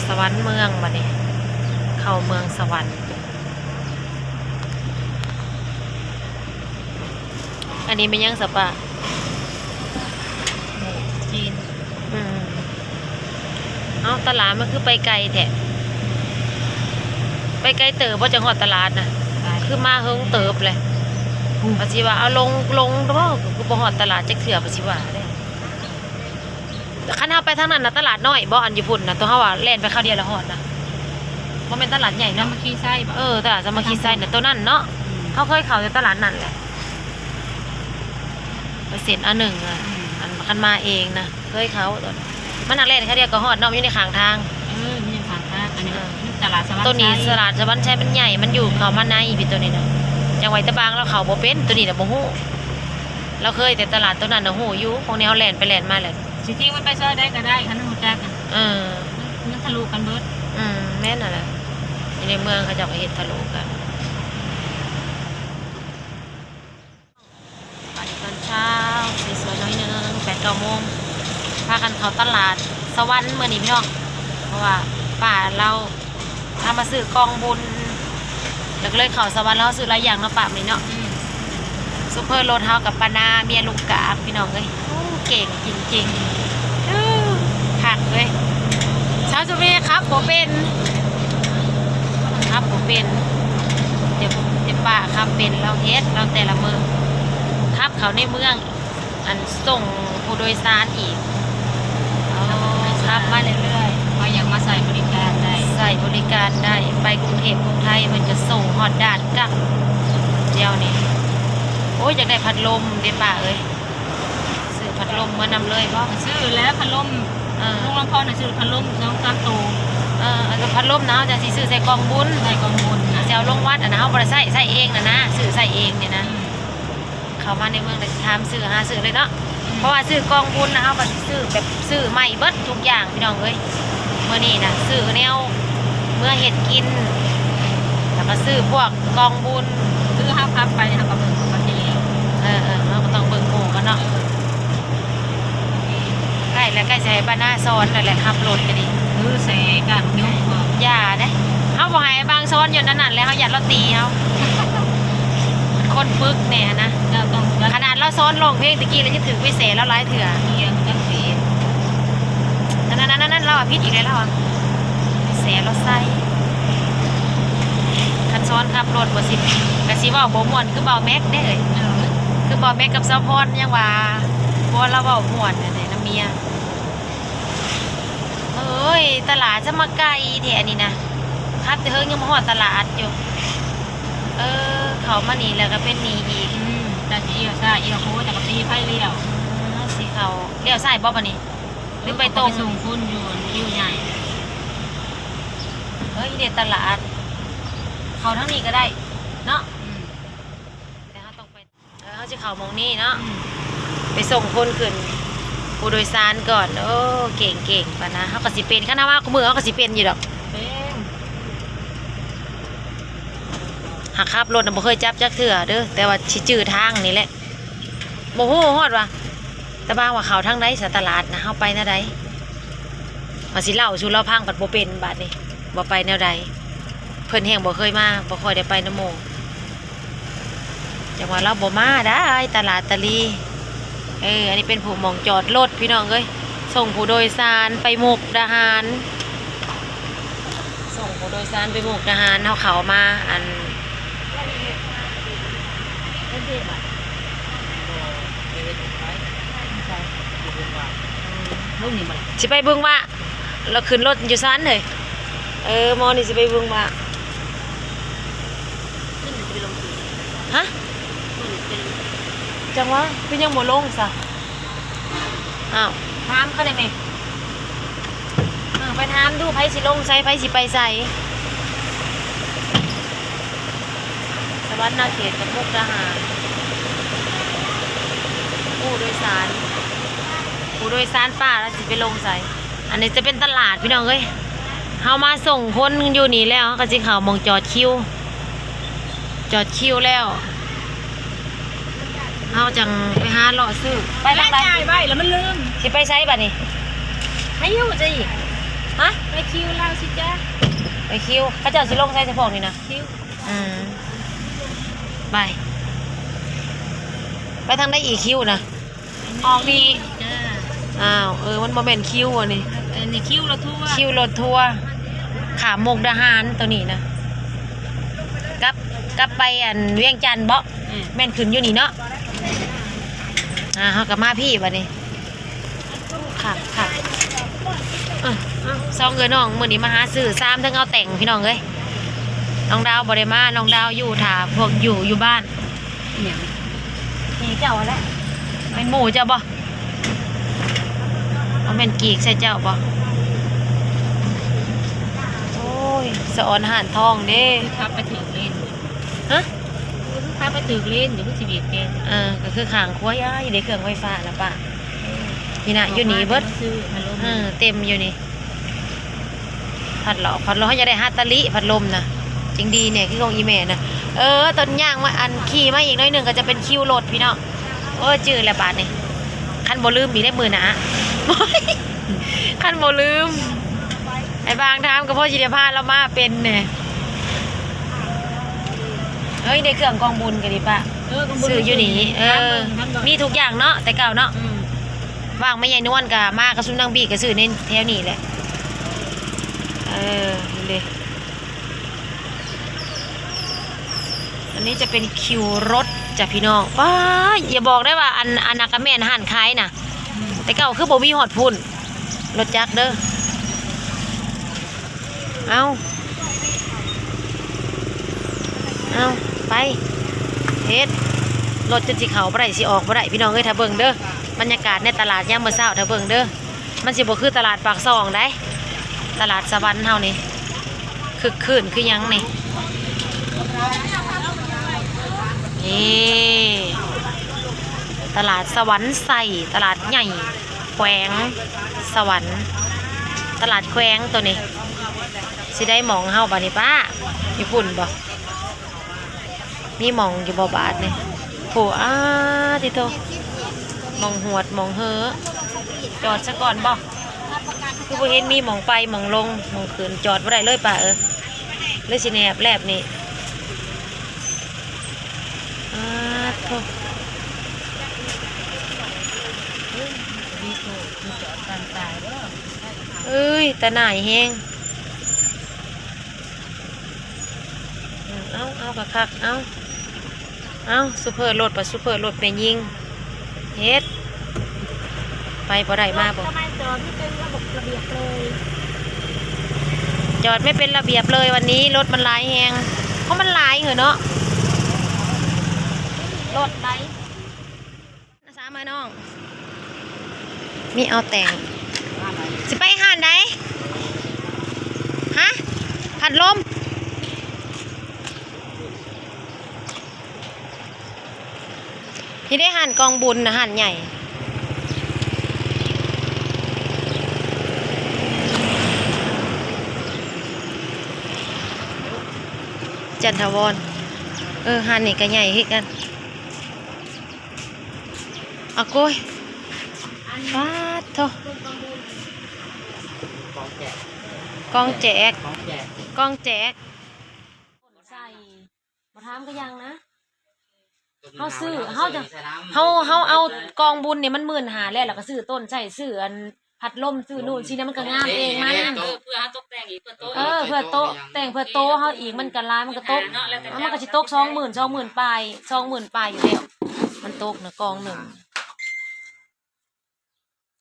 ສະຫວັນເມືອງ ບັດນີ້ເຂົ້າເມືອງສະຫວັນ. ອັນນີ້ແມ່ນຫຍັງສະປະ? ຈີນ. ອືມ ເອົ້າ ຕະຫຼາດມັນຄືໄປໄກແທ້? ໄປໄກເຕີບບໍ່ ຈັ່ງຮອດຕະຫຼາດນະ? ໄກ. ຄືມາເຫິງເຕີບແຫຼະ. ອືມ ວ່າຊິວ່າເອົາລົງ ລົງບໍ່ ຄືບໍ່ຮອດຕະຫຼາດຈັກເທື່ອ ວ່າຊິວ່າເດ້. ຄັນເຮົາໄປທາງນັ້ນນະ ຕະຫຼາດນ້ອຍບໍ່? ອັນຢູ່ພຸ້ນນະ ໂຕເຮົາວ່າແລ່ນໄປຄາວດຽວລະຮອດນະ ບໍ່ແມ່ນຕະຫຼາດໃຫຍ່ເນາະ? ສາມັກຄີໄຊບໍ່? ເອີ ຕະຫຼາດສາມັກຄີໄຊນະ ໂຕນັ້ນເນາະ. ອືມ ເຮົາເຄີຍເຂົ້າແຕ່ຕະຫຼາດນັ້ນແຫຼະ ໄປເສັ້ນອັນໜຶ່ງອະ. ອືມ ອັນຄັນມາເອງນະ ເຄີຍເຂົ້າ ໂຕນັ້ນ ມັນນັ່ງແລ່ນຄາວດຽວກໍຮອດເນາະ ມັນຢູ່ໃນຂ້າງທາງ. ເອີ ຢູ່ໃນຂ້າງທາງ. ອັນນີ້ ເອີ ຕະຫຼາດສະຫວັນໄຊ ໂຕນີ້ຕະຫຼາດສະຫວັນໄຊມັນໃຫຍ່ ມັນຢູ່ເຂົ້າມາໃນພີ້ ໂຕນີ້ນະ. ຈັ່ງໄວຕາບາງລາວເຂົ້າບໍ່ເປັນ ໂຕນີ້ນະບໍ່ຮູ້ ລາວເຄີຍແຕ່ຕະຫຼາດໂຕນັ້ນນະ ຮູ້ຢູ່ ພວກນີ້ເຮົາແລ່ນໄປແລ່ນມາແຫຼະ. ຊິທີ່ມັນໄປຊອຍໃດກໍໄດ້ ຄັນຮູ້ຈັກນະ. ເອີ ມັນ ມັນທະລຸກັນເບິດ. ອືມ ແມ່ນຫັ້ນແຫຼະ ຢູ່ໃນເມືອງເຂົາເຈົ້າກໍເຮັດທະລຸກັນ. ອັນນີ້ຕອນເຊົ້າ ສວຍໆ ໜ້ອຍໜຶ່ງ ແປດເກົ້າໂມງ ພາກັນເຂົ້າຕະຫຼາດສະຫວັນມື້ນີ້ພີ່ນ້ອງ ເພາະວ່າປ້າລາວ ພາມາຊື້ກອງບຸນ ແລ້ວກໍເລີຍເຂົ້າສະຫວັນ ແລ້ວຊື້ຫຼາຍຢ່າງເນາະປ້າ ມື້ນີ້ເນາະ. ອືມ ໂຊເຟີລົດເຮົາກັບປ້ານາ ເມຍລຸງກາກ ພີ່ນ້ອງເອີຍ. ໂອ້ ເກັ່ງຈິງໆ ເອີ ຄັກເລີຍ. ຊາວສຸເມຂັບບໍ່ເປັນ ຂັບບໍ່ເປັນ ແຕ່ ແຕ່ປ້າຂັບເປັນ ລາວເຮັດ ລາວແຕ່ລະມື້ ຂັບເຂົ້າໃນເມືອງ ອັນສົ່ງຜູ້ໂດຍສານອີກ. ເອົາ ຂັບມາເລື້ອຍໆ ເຮົາຢາກມາໃຊ້ບໍລິການໄດ້ ໃຊ້ບໍລິການໄດ້ ໄປກຸງເທບກຸງໄທ ເພິ່ນຈະສົ່ງຮອດດ່ານກັກດຽວນີ້. ໂອ້ຍ ຢາກໄດ້ພັດລົມເດ້ປ້າເອີຍ ຊື້ພັດລົມເມືອນຳເລີຍບໍ່? ຊື້ແລ້ວພັດລົມ. ເອີ ລຸງລຳພອນນະຊື້ພັດລົມສອງສາມໂຕ. ເອີ ອັນກັບພັດລົມນະ ເຮົາຈັ່ງຊິຊື້ໃສ່ກອງບຸນ ໃສ່ກອງບຸນນະ ຊິເອົາລົງວັດຫັ້ນນະ ເຮົາບໍ່ໄດ້ໃຊ້ ໃຊ້ເອງຫັ້ນນະ ຊື້ໃຊ້ເອງນີ້ນະ. ອືມ ເຂົ້າມາໃນເມືອງແລ້ວຊິຖາມຊື້ຫາຊື້ເລີຍເນາະ. ອືມ ເພາະວ່າຊື້ກອງບຸນນະ ເຮົາກໍຊິຊື້ແບບ ຊື້ໃໝ່ເບິດທຸກຢ່າງພີ່ນ້ອງເອີຍ. ມື້ນີ້ນະຊື້ແນວເມືອເຮັດກິນ ແລ້ວກໍຊື້ພວກກອງບຸນ. ຄືເຮົາຂັບໄປເຮົາກໍເບິ່ງປົກກະຕິແລ້ວ. ເອີໆ ເຮົາກໍຕ້ອງເບິ່ງໝູ່ກ່ອນເນາະ. ເອີ ໃກ້ແລ້ວ ໃກ້ຊິໃຫ້ປ້ານາສອນແລ້ວແຫຼະ ຂັບລົດກໍດີ. ເອີ ແສກັນຍົກບໍ່? ຢ່າເດ້ ເຮົາບໍ່ໃຫ້ບາງສອນ ຍ້ອນອັນນັ້ນແຫຼະ ເຮົາຢ້ານລາວຕີເຮົາ ຄົນຝຶກແດ່ຫັ້ນນະ. ເຈົ້າຕ້ອງ ຂະໜາດລາວສອນຮ້ອງເພງຕະກີ້ ລາວຍັງຖືກໄປແສລາວຫຼາຍເທື່ອ. ອີຫຍັງຈັກເສ? ນັ້ນໆໆ ລາວວ່າຜິດອີກແລ້ວ ລາວວ່າແສລາວໃສ່. ຄັນສອນຂັບລົດບໍ່ຊິ ກະຊິເວົ້າບໍ່ມ່ວນຄືບ່າວແມັກເດ້ເອີຍ. ເອີ ຄືບ່າວແມັກກັບສາວພອນຍັງວ່າ ຜົວລາວເວົ້າມ່ວນຫັ້ນເດ້ນຳເມຍ. ເອີຍ ຕະຫຼາດຈະມາໄກແທ້ອັນນີ້ນະ ຂັບແຕ່ເຫິງຍັງບໍ່ຮອດຕະຫຼາດຢູ່. ເອີ ເຂົ້າມານີ້ແລ້ວກໍເປັນນີ້ອີກ. ອືມ ແຕ່ຊິລ້ຽວຊ້າຍລ້ຽວຂວາ ຈັກວ່າຕີໄຟລ້ຽວ. ເອີ ຊິເຂົ້າ ລ້ຽວຊ້າຍບໍ່ບາດນີ້ ຫຼືໄປຕົງ? ໄປສົ່ງຄົນຢູ່ ຢູ່ໃຫຍ່. ເອີຍ ເດ ຕະຫຼາດ ເຂົ້າທາງນີ້ກໍໄດ້ເນາະ. ອືມ ແຕ່ເຮົາຕ້ອງໄປ ເອີ ເຮົາຊິເຂົ້າໝ່ອງນີ້ເນາະ. ອືມ ໄປສົ່ງຄົນຂຶ້ນ ຜູ້ໂດຍສານກ່ອນ. ໂອ້ ເກັ່ງໆ ປານນາ ເຮົາກໍຊິເປັນ ຄັນເຮົາມາຄູ່ມື້ເຮົາກໍຊິເປັນຢູ່ດອກ. ເປັນ ຫາກຂັບລົດນະບໍ່ເຄີຍຈັບຈັກເທື່ອເດີ ແຕ່ວ່າຊິຈື່ທາງນີ້ແຫຼະ. ບໍ່ຮູ້ຮອດວ່າ ຕາບາງວ່າເຂົ້າທາງໃດສະ ຕະຫຼາດນະ ເຮົາໄປແນວໃດ ວ່າຊິເລົ່າສູ່ລາວຟັງ ພັດບໍ່ເປັນບາດນີ້ ວ່າໄປແນວໃດ. ເພິ່ນແຮ່ງບໍ່ເຄີຍມາ ບໍ່ຄ່ອຍໄດ້ໄປນຳໝູ່. ຈັ່ງວ່າລາວບໍ່ມາໄດ້ຕະຫຼາດຕະລີ. ເອີ ອັນນີ້ເປັນຜູ້ໝ່ອງຈອດລົດພີ່ນ້ອງເອີຍ ສົ່ງຜູ້ໂດຍສານໄປມຸກດາຫານ. ສົ່ງຜູ້ໂດຍສານໄປມຸກດາຫານ. ເຮົາເຂົ້າມາອັນ ຊິໄປບຶງຫວ້າ ແລ້ວຂຶ້ນລົດຢູ່ຊັ້ນເຮີ້ຍ. ເອີ ໝໍນີ້ຊິໄປບຶງຫວ້າ. ຮະ? ຈັ່ງຫວະ ຄືຍັງບໍ່ລົງຊະ? ອ້າວ ຖາມເຂົາໄດ້ແມ? ເອີ ໄປຖາມດູ ໃຜຊິລົງໃສ ໃຜຊິໄປໃສ? ສະຫວັນນະເຂດກັບມຸກດາຫານ. ຜູ້ໂດຍສານ ຜູ້ໂດຍສານປ້າລະຊິໄປລົງໃສ? ອັນນີ້ຈະເປັນຕະຫຼາດພີ່ນ້ອງເອີຍ. ເຮົາມາສົ່ງຄົນຢູ່ນີ້ແລ້ວ ເຮົາກໍຊິເຂົ້າໝ່ອງຈອດຄິວ ຈອດຄິວແລ້ວ ເຮົາຈັ່ງໄປຫາເລາະຊື້. ໄປທາງໃດ? ຈ່າຍໄວ້ແລ້ວມັນລືມ. ຊິໄປໃສບາດນີ້? ໃຫ້ຢູ່ຊິ ຮະ? ໄປຄິວລາວຊິຈ້າ ໄປຄິວ ເຂົາເຈົ້າຊິລົງໃສສະພອກນີ້ນະ? ຄິວ ອືມ ໄປ ໄປທາງໃດອີກຄິວນະ? ອອກນີ້ ຈ້າ ອ້າວ ເອີ ມັນບໍ່ແມ່ນຄິວອັນນີ້ ອັນນີ້ຄິວລົດທົວ ຄິວລົດທົວ ຂ້າມມຸກດາຫານໂຕນີ້ນະ ກັບ ກັບໄປອັນວຽງຈັນເບາະ? ອືມ ແມ່ນຂຶ້ນຢູ່ນີ້ເນາະ ອ່າ ເຮົາກໍມາພີ້ບັດນີ້ ຄັກໆ ເອີ ເອົາ ສອງເອື້ອຍນ້ອງມື້ນີ້ມາຫາຊື້ ສາມເຖິງເອົາແຕ່ງ ພີ່ນ້ອງເອີຍ ນ້ອງດາວບໍ່ໄດ້ມາ ນ້ອງດາວຢູ່ຖ້າພວກຢູ່ ຢູ່ບ້ານ. ອີ່ຫຍັງ? ກີກເຈົ້າຫັ້ນແຫຼະ ແມ່ນໝູ່ເຈົ້າບໍ່? ບໍ່ແມ່ນກີກໃສ່ເຈົ້າບໍ່? ໂອ້ຍ ສະອອນຮ້ານທອງເດ້ ຄືຂັບໄປຖືກເລນ ຮະ? ຄືຂັບໄປຖືກເລນຢູ່ ຄືຊິບີບແກ ເອີ ກໍຄືຂ້າງຂົວ ອ້າຍ ໄດ້ເຄື່ອງໄຟຟ້ານະປ້າ ເອີ ນີ້ນະ ຢູ່ນີ້ເບິດ ເອີ ເຕັມຢູ່ນີ້. ພັດລອກ ພັດລອກ ເຮົາຢາກໄດ້ຮາດຕາລິ ພັດລົມນະ ຈຶ່ງດີແດ່ ຄືຂອງອີ່ແມ່ນະ ເອີ ຕອນຍ່າງມາ ອັນ ຂີ່ມາອີກໜ້ອຍໜຶ່ງກໍຈະເປັນຄິວລົດ ພີ່ນ້ອງ ໂອ້ຍ ຈື່ແລ້ວບາດນີ້ ຄັນບໍ່ລືມອີກເດ້ມື້ໜ້າ ຄັນບໍ່ລືມ ໄອ້ບາງຖາມກໍພໍຊິໄດ້ພາລາວມາເປັນແດ່ ເອີຍ ໄດ້ເຄື່ອງກອງບຸນກໍດີປະ ເອີ ກອງບຸນ ຊື້ຢູ່ນີ້ ເອີ ມີທຸກຢ່າງເນາະ ແຕ່ເກົ່າເນາະ ອືມ ວ່າງແມ່ໃຫຍ່ນວນກໍມາກັບຊຸມນາງບີກໍຊື້ໃນແຖວນີ້ແຫຼະ ເອີ ນີ້ເດ້ ອັນນີ້ຈະເປັນຄິວລົດຈ້ະພີ່ນ້ອງ ວ້າ ຢ່າບອກໄດ້ວ່າ ອັນ ອັນນັ້ນກໍແມ່ນຮ້ານຂາຍນະ ອືມ ແຕ່ເກົ່າຄືບໍ່ມີຮອດພຸ້ນ ລົດຈັກເດີ ເອົາ ເອົາ ໄປ ເຮັດ ລົດຈົນຊິເຂົ້າບໍ່ໄດ້ ຊິອອກບໍ່ໄດ້ ພີ່ນ້ອງເອີຍ ຖ້າເບິ່ງເດີ ບັນຍາກາດໃນຕະຫຼາດຍາມມື້ເຊົ້າ ຖ້າເບິ່ງເດີ ມັນຊິບໍ່ຄືຕະຫຼາດປາກຊ່ອງໃດ ຕະຫຼາດສະຫວັນເຮົານີ້ ຄຶກຄື້ນຄືຫຍັງນີ້ ນີ້ ຕະຫຼາດສະຫວັນໄຊ ຕະຫຼາດໃຫຍ່ ແຂວງສະຫວັນ ຕະຫຼາດແຂວງໂຕນີ້ ຊິໄດ້ໝ່ອງເຮົາບາດນີ້ປ້າ ຢູ່ພຸ້ນບໍ່ ມີໝ່ອງຢູ່ບໍ່ບາດນີ້ ໂອ້ ອາ ຕິໂທ ໝ່ອງຫວດ ໝ່ອງເຫີ ຈອດຊະກ່ອນບໍ່ ຄືບໍ່ເຫັນມີໝ່ອງໄປ ໝ່ອງລົງ ໝ່ອງຂຶ້ນ ຈອດບໍ່ໄດ້ເລີຍປ້າເອີຍ ເລີຍຊິແນບແລບນີ້ ອາ ໂທ ເອີຍ ຕາໜ່າຍແຮງ ເອີ ເອົາ ເອົາ ເອົາ ຄັກໆ ເອົາ ເອົາ ຊູເຟີລົດ ປະຊູເຟີລົດແມ່ຍິງ ເຮັດ ໄປບໍ່ໄດ້ມາບໍ່ ທຳໄມຈອດໄມ່ເປັນລະບົບລະບຽບເລີຍ ຈອດໄມ່ເປັນລະບຽບເລີຍ ວັນນີ້ລົດມັນຫຼາຍແຮງ ເພາະມັນຫຼາຍເຫີເນາະ ລົດໄຫຼ ສາມ ອ້າຍນ້ອງ ມີເອົາແຕ່ງ ຊິໄປຮ້ານໃດ? ຮະ? ພັດລົມ ທີ່ໄດ້ຮ້ານກອງບຸນນະ ຮ້ານໃຫຍ່ ຈັນທະວອນ ເອີ ຮ້ານນີ້ກໍໃຫຍ່ຄືກັນ. ອາໂກຍ ປາດໂທ ກອງແຈກ ກອງແຈກ ກອງແຈກ ກອງແຈກ ໃສ່ ບໍ່ຖາມກໍຍັງນະ ເຮົາຊື້ ເຮົາຈະ ເຮົາ ເຮົາເອົາກອງບຸນນີ້ມັນໝື່ນຫ້າແລ້ວ ແລ້ວກໍຊື້ຕົ້ນໃສ່ ຊື້ອັນ ພັດລົມ ຊື້ໂນ່ນຊື້ນີ້ ມັນກໍງາມເອງມັນ ເອີ ເພື່ອເຮົາຕົກແຕ່ງອີກ ເພື່ອໂຕະ ເອີ ເພື່ອໂຕະ ແຕ່ງເພື່ອໂຕເຮົາອີກ ມັນກໍຫຼາຍ ມັນກໍຕົກ ມັນກໍຊິຕົກສອງໝື່ນ ສອງໝື່ນປາຍ ສອງໝື່ນປາຍຢູ່ແລ້ວ ມັນຕົກນະກອງໜຶ່ງ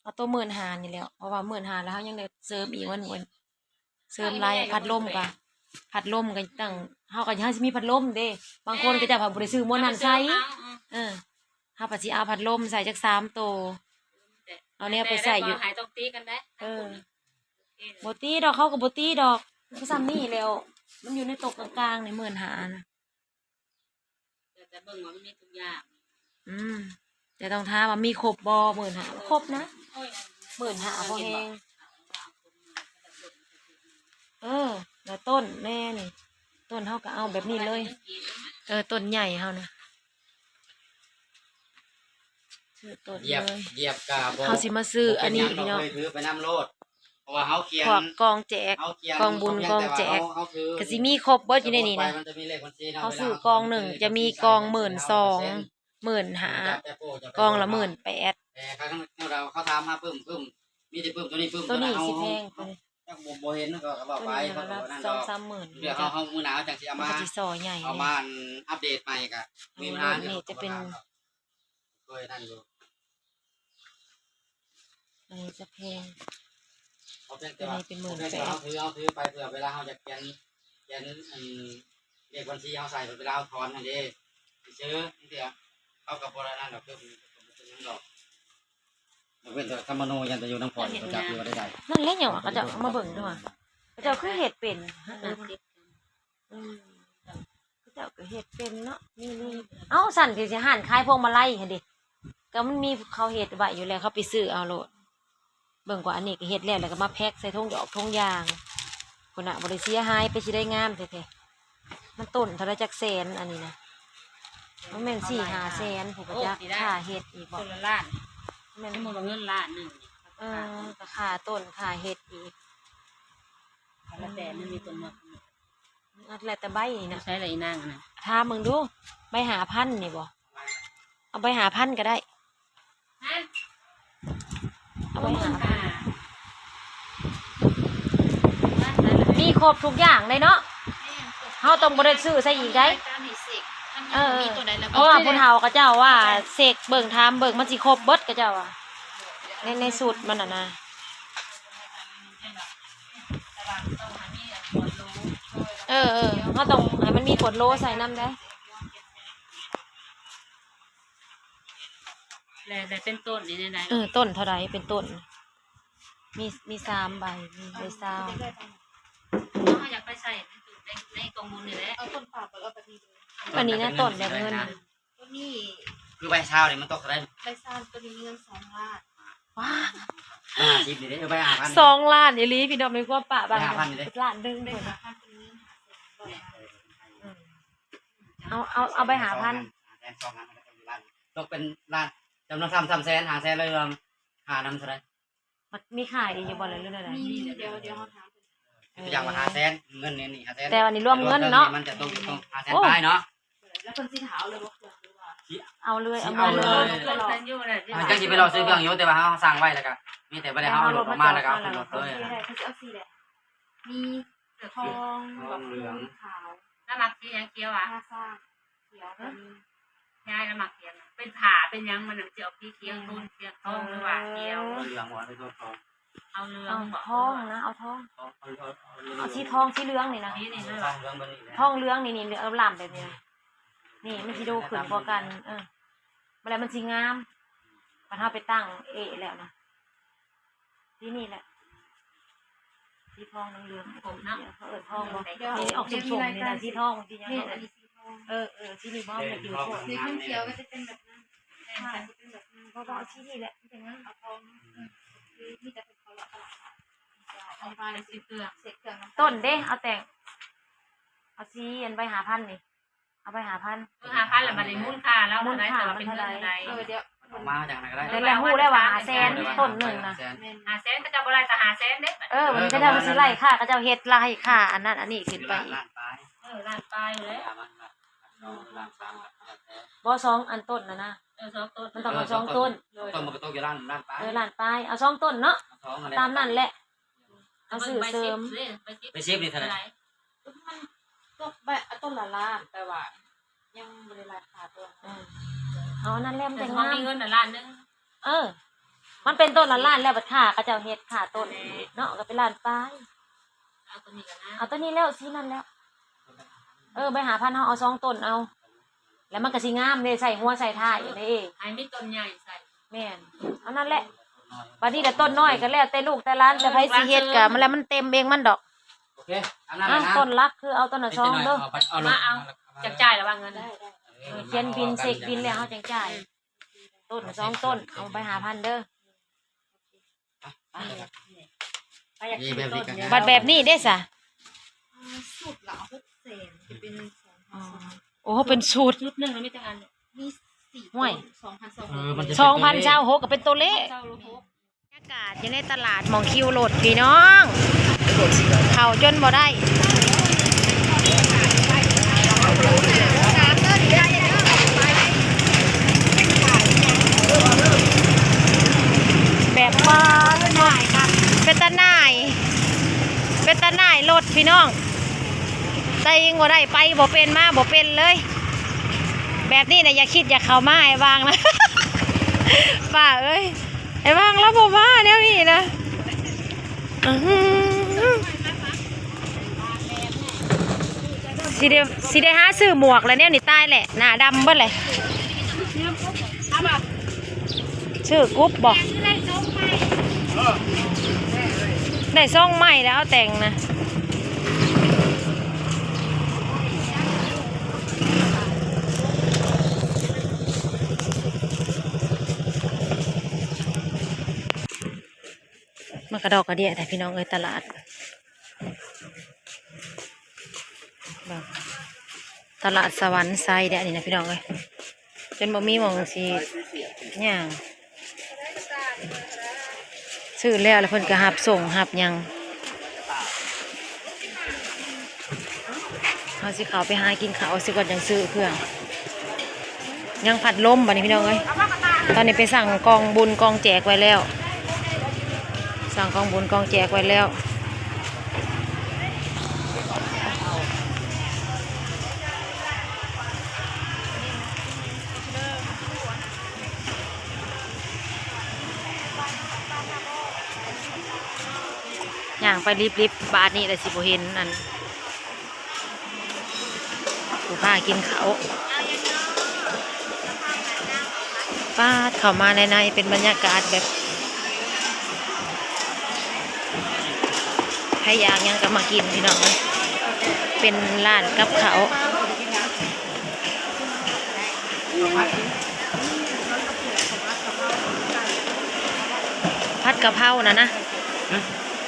ເອົາໂຕໝື່ນຫ້ານີ້ແຫຼ້ວ ເພາະວ່າໝື່ນຫ້າແລ້ວເຮົາຍັງໄດ້ເສີມອີກ ມັນ ເສີມຫຼາຍ ພັດລົມກໍ ພັດລົມກໍຕັ້ງ ເຮົາກໍ ເຮົາຊິມີພັດລົມເດ້ ບາງຄົນເຂົາເຈົ້າພັດບໍ່ໄດ້ຊື້ໝໍນັ້ນໃສ່ ເອີ ເຮົາພັດຊິເອົາພັດລົມໃສ່ຈັກສາມໂຕ ເອົາແນວໄປໃສ່ຢູ່ ເອີ ບໍ່ຕີດອກ ເຂົາກໍບໍ່ຕີດອກ ກໍສ່ຳນີ້ແຫຼ້ວ ມັນຢູ່ໃນໂຕະກາງໆນີ້ ໝື່ນຫ້ານະ ແຕ່ເບິ່ງວ່າມັນມີທຸກຢ່າງ ອືມ ແຕ່ຕ້ອງຖາມວ່າມີຄົບບໍ່ ໝື່ນຫ້າ ຄົບນະ ໝື່ນຫ້າພໍແຮງ ເອີ ແລ້ວຕົ້ນແນ່ນີ້ ຕົ້ນເຮົາກໍເອົາແບບນີ້ເລີຍ ເອີ ຕົ້ນໃຫຍ່ເຮົານະ ຊື້ຕົ້ນເລີຍ ຢຽບກະບໍ່ ເຮົາຊິມາຊື້ອັນນີ້ພີ່ນ້ອງ ຖືໄປນຳໂລດ ເພາະວ່າເຮົາຂຽນ ພວກກອງແຈກ ເຮົາຂຽນ ກອງບຸນ ຂອງແຈກ ກອງແຈກ ແຕ່ວ່າເຮົາ ເຮົາຖື ກະຊິມີຄົບເບິດຢູ່ໃນນີ້ນະ. ມັນຈະມີເລກບັນຊີເນາະ ເຮົາຊື້ກອງໜຶ່ງ ເວລາເຮົາ ຈະມີກອງໝື່ນສອງ ໝື່ນຫ້າ ກອງລະໝື່ນແປດ. ແຕ່ເຂົາ ເຂົາຖາມຫາປຶ້ມ ປຶ້ມ ມີແຕ່ປຶ້ມ ໂຕນີ້ປຶ້ມ ໂຕນີ້ ໂຕນີ້ ໂຕນັ້ນ ຊິແພງ ເຮົາ ໂຕນີ້ ຈັກບໍ່ ບໍ່ເຫັນ ເຂົາກໍເວົ້າໄປ ໂຕນີ້ ເຂົາກໍບໍ່ນັ້ນດອກ ສອງສາມໝື່ນ ດຽວເຮົາ ເຮົາມື້ໜ້າເຮົາຈັ່ງຊິເອົາມາ ມັນກໍຊິສໍໃຫຍ່ ເອົາມາອັນອັບເດດໃໝ່ ກໍມີບັນຫາ ໂຕນີ້ຈະເປັນ ໂດຍນັ້ນຢູ່ ອັນນີ້ຈະແພງ ເອົາພຽງແຕ່ວ່າ ອັນນີ້ເປັນໝື່ນແປດ ເອົາພຽງແຕ່ວ່າເຮົາຖື ເຮົາຖືໄປ ເພື່ອເວລາເຮົາຢາກຂຽນ ຂຽນອັນເລກບັນຊີເຮົາໃສ່ ເວລາເຮົາຖອນຫັ້ນເດ້ ຊື່ໆ ເຂົາກໍບໍ່ໄດ້ນັ້ນດອກ ຄືບໍ່ເປັນຫຍັງດອກ. ຍົກເວັ້ນແຕ່ທຳມະໂນ ຍັງແຕ່ຢູ່ນຳພໍ່ ເຂົາຈັກຢູ່ວ່າໄດ້ໃດ. ນັ້ນແຫຼະ ຫຍັງວະ ເຂົາເຈົ້າເອົາມາເບິ່ງດູຫວາ ເຂົາເຈົ້າຄືເຮັດເປັນ ອືມ ເຂົາເຈົ້າກໍເຮັດເປັນເນາະ ນີ້ໆ. ເອົ້າ ຊັ້ນຊິ ຊິຮ້ານຂາຍພວງມາໄລຫັ້ນເດ ກໍມັນມີເຂົາເຮັດໄວ້ຢູ່ແລ້ວ ເຂົາໄປຊື້ເອົາໂລດ. ເບິ່ງກວ່າ ອັນນີ້ກໍເຮັດແລ້ວ ແລ້ວກໍມາແພັກໃສ່ຖົງດອກຖົງຢາງ ພຸ້ນນະ ບໍ່ໄດ້ເສຍຫາຍ ໄປຊິໄດ້ງາມແທ້ໆ. ມັນຕົ້ນເທົ່າໃດຈັກແສນ ອັນນີ້ນະ ມັນແມ່ນສີ່ຫ້າແສນ ຜູ້ປະຈັກ ຄ່າເຮັດອີກບໍ່ ຕົ້ນລະລ້ານ ແມ່ນ ສົມມຸດວ່າເງິນລ້ານໜຶ່ງນີ້ ເອີ ຄ່າຕົ້ນ ຄ່າເຮັດອີກ ແລ້ວແຕ່ມັນມີຕົ້ນໝາກ ແລ້ວແຕ່ໃບນີ້ນະ. ໃຊ້ລະອີນາງນະ ຖາມເບິ່ງດູ ໃບຫ້າພັນນີ້ບໍ່ ເອົາໃບຫ້າພັນກໍໄດ້ ເອົາໃບຫ້າພັນ ມີຄົບທຸກຢ່າງເລີຍເນາະ ເຮົາຕ້ອງບໍ່ໄດ້ຊື້ໃສ່ອີກໃດ. ເອີ ເພາະວ່າຜູ້ເຖົ້າເຂົາເຈົ້າວ່າເຊັກເບິ່ງ ຖາມເບິ່ງ ມັນຊິຄົບເບິດ ເຂົາເຈົ້າວ່າ ໃນ ໃນຊຸດມັນນະນະ. ເອີ ເອີ ເຮົາຕ້ອງໃຫ້ມັນມີປວດໂລໃສ່ນຳເດ້. ແລ້ວ ແລ້ວເປັນຕົ້ນນີ້ແນວໃດ? ເອີ ຕົ້ນເທົ່າໃດເປັນຕົ້ນ? ມີ ມີສາມໃບ ມີໃບຊາວ. ເຮົາຢາກໄປໃສ່ໃນ ໃນກອງບຸນນີ້ແຫຼະ ເອົາຕົ້ນປາບ ເອົາແບບນີ້ເລີຍ. ອັນນີ້ນະ ຕົ້ນແບບເງິນ ໂຕນີ້ ຄືໃບຊາວນີ້ມັນຕົກເທົ່າໃດ? ໃບຊາວໂຕນີ້ມີເງິນສອງລ້ານ. ວ້າ ຫ້າສິບນີ້ເດ້ ເອີ ໃບຫ້າພັນ ສອງລ້ານອີ່ຫຼີພີ່ນ້ອງ. ໃບຄວາມປະບາງ ໃບຫ້າພັນນີ້ເດ້ ລ້ານໜຶ່ງ ໃບຫ້າພັນໂຕນີ້ ເອົາ ເອົາ ເອົາໃບຫ້າພັນ ຫ້າແສນ ສອງລ້ານ ຕົກເປັນລ້ານ ຈຳນວນສາມ ສາມແສນ ຫ້າແສນ ແລ້ວເລື່ອງຄ່ານຳເທົ່າໃດ? ມັນມີຂາຍອີກຢູ່ບໍ່ລະ ຫຼືແນວໃດ? ມີ ມີ ດຽວ ດຽວເຮົາຖາມເພິ່ນ. ເອີ ຄືຢ່າງວ່າຫ້າແສນ ເງິນນີ້ ນີ້ຫ້າແສນ ແຕ່ອັນນີ້ລວມເງິນເນາະ ແຕ່ລວມເງິນມັນຈະຕົກຢູ່ຕອງຫ້າແສນປາຍເນາະ. ແລ້ວເພິ່ນຊິຖ້າເອົາເລີຍບໍ່ ເຄື່ອງ ຫຼືວ່າ ຊິເອົາເລີຍ ເອົາເລີຍ ເອົາເລີຍ ຈັ່ງຊິໄປເລາະຊື້ເຄື່ອງຢູ່ ແຕ່ວ່າເຮົາສັ່ງໄວ້ ແລ້ວກໍມີແຕ່ບໍ່ໄດ້ເຮົາເອົາລົດອອກມາ ແລ້ວກໍເອົາຂຶ້ນລົດເລີຍ. ໂອເຄ ໄດ້ ເພິ່ນຊິເອົາສີໃດ? ມີທອງ ທອງ ດອກເຫຼືອງ ຂາວ. ລະມັກສີຫຍັງ? ຂຽວຫວາ? ງາຊ້າງ ຂຽວກໍມີ. ຍາຍລະມັກຂຽວນະ ເປັນຜ້າເປັນຫຍັງມັນນະ ມັນຊິອອກສີຂຽວ ໂທນຂຽວທອງ ຫຼືວ່າຂຽວ ເຫຼືອງບໍ່ ຫຼືໂທນທອງ? ເອົາເຫຼືອງ ເອົາ ບໍ່ ທອງນະ ເອົາທອງ ເອົາ ເອົາ ເອົາ ເອົາສີທອງ ສີເຫຼືອງນີ້ນະ ນີ້ ນີ້ເລີຍ ທອງເຫຼືອງແບບນີ້ ທອງເຫຼືອງນີ້ ນີ້ ເຫຼືອງລ້ຳແບບນີ້ນະ ນີ້ມັນຊິດູຂຶ້ນກວ່າກັນ. ເອີ ບໍ່ແລ້ວມັນຊິງາມ ບັດເຮົາໄປຕັ້ງເອະແລ້ວນະ. ສີນີ້ແຫຼະ ສີທອງເຫຼືອງໆ ກົມເນາະ ເຂົາເອີ້ນທອງບໍ່? ນີ້ອອກສົ້ມໆ ນີ້ນະ ສີທອງ ສີຫຍັງ ນີ້ ເນາະ ອັນນີ້ສີທອງ. ເອີ ເອີ ສີນີ້ບໍ່ ເອົາໄປຢູ່ໂພດ ສີຂຽວກໍຈະເປັນແບບນັ້ນ ແມ່ນ ມັນຈະເປັນແບບນັ້ນ ບໍ່ ບໍ່ ເອົາສີນີ້ແຫຼະ ເປັນຫຍັງ ເອົາທອງ. ເອີ ມີແຕ່ເພິ່ນເຂົາເລາະຕະຫຼາດ ເອົາໄປຊື້ເຄື່ອງ ເຊັດເຄື່ອງນຳ ຕົ້ນເດ້ ເອົາແຕ່ງ ເອົາສີອັນໃບຫ້າພັນນີ້ ເອົາໄປຫ້າພັນ ເອີ ຫ້າພັນ ແລ້ວບັດນີ້ມູນຄ່າລາວ ມູນຄ່າເທົ່າໃດ ແຕ່ວ່າເປັນເງິນເທົ່າໃດ? ເອີ ດຽວ ເອົາມາຈັ່ງໃດກໍໄດ້ ແຕ່ແລ້ວຮູ້ແລ້ວວ່າຫ້າແສນ ຕົ້ນໜຶ່ງນະ ຫ້າແສນ ເຂົາເຈົ້າບໍ່ໄລ່ກໍຫ້າແສນເດ້. ເອີ ມັນກໍເຈົ້າຊິໄລ່ຄ່າ ເຂົາເຈົ້າເຮັດລາຍຄ່າອັນນັ້ນອັນນີ້ຂຶ້ນໄປອີກ. ລ້ານປາຍ ເອີ ລ້ານປາຍຢູ່ແລ້ວ ບໍ່ ສອງອັນຕົ້ນນະນະ ເອີ ສອງຕົ້ນ ມັນຕ້ອງເອົາສອງຕົ້ນ ເອີ ສອງຕົ້ນ ມັນກໍຕົກຢູ່ລ້ານ ລ້ານປາຍ ເອີ ລ້ານປາຍ ເອົາສອງຕົ້ນເນາະ ເອົາສອງນັ້ນແຫຼະ ຕາມນັ້ນແຫຼະ ເອົາຊື້ເສີມ ໃບສິບເດ້ ໃບສິບ ໃບສິບນີ້ເທົ່າໃດ? ມັນຕົກແບບ ຕົ້ນລະລ້ານ ແຕ່ວ່າຍັງບໍ່ໄດ້ລາຄາຕົວ ເອີ ເອົາອັນນັ້ນແຫຼະ ມັນຈະງາມ ມີເງິນລະລ້ານໜຶ່ງ ເອີ ມັນເປັນຕົ້ນລະລ້ານແລ້ວ ບັດຄ່າເຂົາເຈົ້າເຮັດຄ່າຕົ້ນເນາະ ກໍເປັນລ້ານປາຍ ເອົາຕົວນີ້ກໍງາມ ເອົາຕົວນີ້ແລ້ວ ສີນັ້ນແລ້ວ ເອີ ໃບຫ້າພັນ ເຮົາເອົາສອງຕົ້ນເອົາ ແລ້ວມັນກໍຊິງາມເດ້ ໃສ່ຫົວໃສ່ທ້າຍເດ້ ໃຫ້ມີຕົ້ນໃຫຍ່ໃສ່ ແມ່ນ ເອົານັ້ນແຫຼະ ບັດນີ້ລະຕົ້ນນ້ອຍກໍແລ້ວແຕ່ລູກແຕ່ຫຼານ ແຕ່ໃຜຊິເຮັດກໍ ມັນແລ້ວ ມັນເຕັມເອງມັນດອກ. ໂອເຄ ຕາມນັ້ນແຫຼະນະ ຕົ້ນຫຼັກຄືເອົາຕົ້ນລະສອງເດີ ເອົາ ມາເອົາ ຈັກຈ່າຍລະວ່າເງິນ ເອີ ຂຽນບິນ ເຊັກບິນແລ້ວເຮົາຈັ່ງຈ່າຍ ຕົ້ນລະສອງຕົ້ນ ເອົາໄປຫ້າພັນເດີ. ບັດແບບນີ້ເດ້ຊະ? ຊຸດລະຫົກແສນ ຈະເປັນສອງພັນ ອໍ ໂອ້ ເປັນຊຸດ ຊຸດໜຶ່ງລະມີຈັກອັນ? ມີສີ່ ຫ້ວຍ ສອງພັນຊາວຫົກ ເອີ ມັນຈະເປັນ ສອງພັນຊາວຫົກ ກໍເປັນໂຕເລກ ຊາວຫົກ ຈັກ ກາດຢູ່ໃນຕະຫຼາດໝ່ອງຄິວລົດພີ່ນ້ອງ ເຂົ້າຈົນບໍ່ໄດ້ ແບບວ່າເປັນຕາໜ່າຍ ເປັນຕາໜ່າຍລົດພີ່ນ້ອງ ໄດ້ຍັງບໍ່ໄດ້ ໄປບໍ່ເປັນ ມາບໍ່ເປັນເລີຍ ແບບນີ້ນະ ຢ່າຄິດຢາກເຂົ້າມາ ອ້າຍຫວ່າງນະ ປ້າເອີຍ. ໄອ້ຫວ່າງລາວບໍ່ມາແນວນີ້ນະ ອື ຊິໄດ້ ຊິໄດ້ຫາຊື້ໝວກແລ້ວ ແນວນີ້ຕາຍແຫຼະ ໜ້າດຳເບິດເລີຍ ຊື້ກຸບບໍ່ ໄດ້ຊົງໃໝ່ແລ້ວ ເອົາແຕ່ງນະ. ມັນກະດອກກະເດຍແທ້ພີ່ນ້ອງເອີຍ ຕະຫຼາດ ເບິ່ງ ຕະຫຼາດສະຫວັນໄຊເດ້ ອັນນີ້ນະພີ່ນ້ອງເອີຍ ຈົນບໍ່ມີໝ່ອງຊິຍ່າງ ຊື້ແລ້ວ ແລ້ວເພິ່ນກະຮັບສົ່ງຮັບຫຍັງ. ເຮົາຊິເຂົ້າໄປຫາກິນເຂົ້າຊິກ່ອນ ຈັ່ງຊື້ເຄື່ອງ ຍັງພັດລົມບາດນີ້ພີ່ນ້ອງເອີຍ ຕອນນີ້ໄປສັ່ງກ່ອງບຸນກ່ອງແຈກໄວ້ແລ້ວ ສັ່ງກ່ອງບຸນກ່ອງແຈກໄວ້ແລ້ວ. ຍ່າງໄປລິບໆ ບາດນີ້ລະຊິບໍ່ເຫັນອັນ ຜູ້ພາກິນເຂົ້າ ປາດ ເຂົ້າມາໃນໃນເປັນບັນຍາກາດແບບ ໃຜຢາກຫຍັງກະມາກິນພີ່ນ້ອງເອີຍ ເປັນຮ້ານກັບເຂົ້າ ຜັດກະເພົານະນະ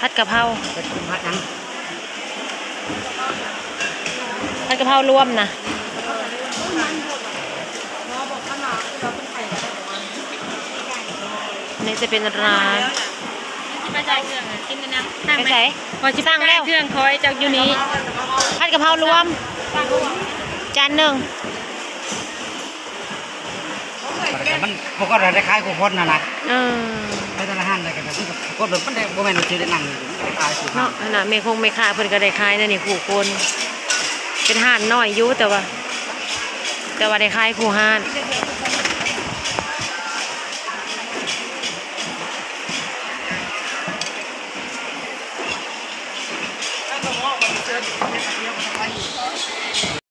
ຜັດກະເພົາ ຜັດຫຍັງ? ຜັດກະເພົາລວມນະ ນີ້ຈະເປັນຮ້ານ ໄປໃສ? ໄປໃສ? ຂໍຊິສັ່ງແລ້ວ ເຄື່ອງຂ້ອຍຈັກຢູ່ນີ້ ຜັດກະເພົາລວມ ຈານໜຶ່ງ. ມັນບໍ່ກໍໄດ້ຂາຍຄູ່ຄົນຫັ້ນນະ ເອີ ໄປແຕ່ລະຮ້ານໃດກະແບບ ມັນກະຄົນແບບ ມັນໄດ້ ບໍ່ແມ່ນວ່າຊິໄດ້ນັ່ງຢູ່ ມັນກະໄດ້ຂາຍຄູ່ຄົນເນາະ ຫັ້ນນະ ແມ່ຄົງແມ່ຄ້າເພິ່ນກະໄດ້ຂາຍແນວນີ້ຄູ່ຄົນ ເປັນຮ້ານນ້ອຍຢູ່ ແຕ່ວ່າ ແຕ່ວ່າໄດ້ຂາຍຄູ່ຮ້ານ.